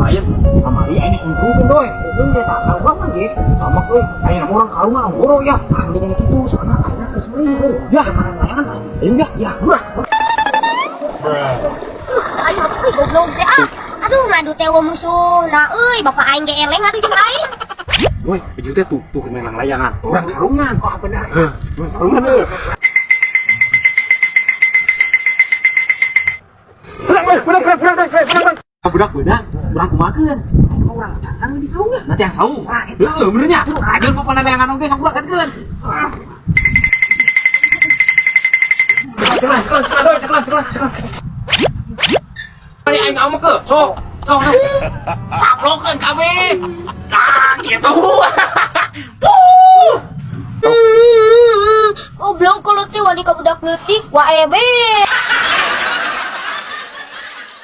Lain, kamari aing disundrukeun, Doy. Euy, teh tak salah mah ge. Amak euy, aing urang karungan goro ya. Ah, mendingan kitu, soalna ayeuna geus meuli euy. Ya. Main layangan pasti. Ayo ya. Ya, murah. Aing euy, goblok teh ah. Aduh, ngadu teh musuh. Nah euy, bapak aing ge eleng atuh jeung aing. Woi, baju teh tuh, tuh main layangan. Urang karungan. Wah, benar. Heuh, karungan euy. Budak, budak, budak, budak, budak, budak. Budak beunang, urang kumakeun. Aing mah urang cangkang di saung lah. Nanti yang saung. Ah, eta. Heeh, bener nya. Ajeun pokona layangan oge sok budak keun. Cekelan, cekelan, cekelan, cekelan, cekelan, cekelan. Ini aing amek ke, sok, sok, sok. Taplokeun kabeh. Nah, gitu. Wuh. Goblok kalau teh wani ka budak leutik, wae be.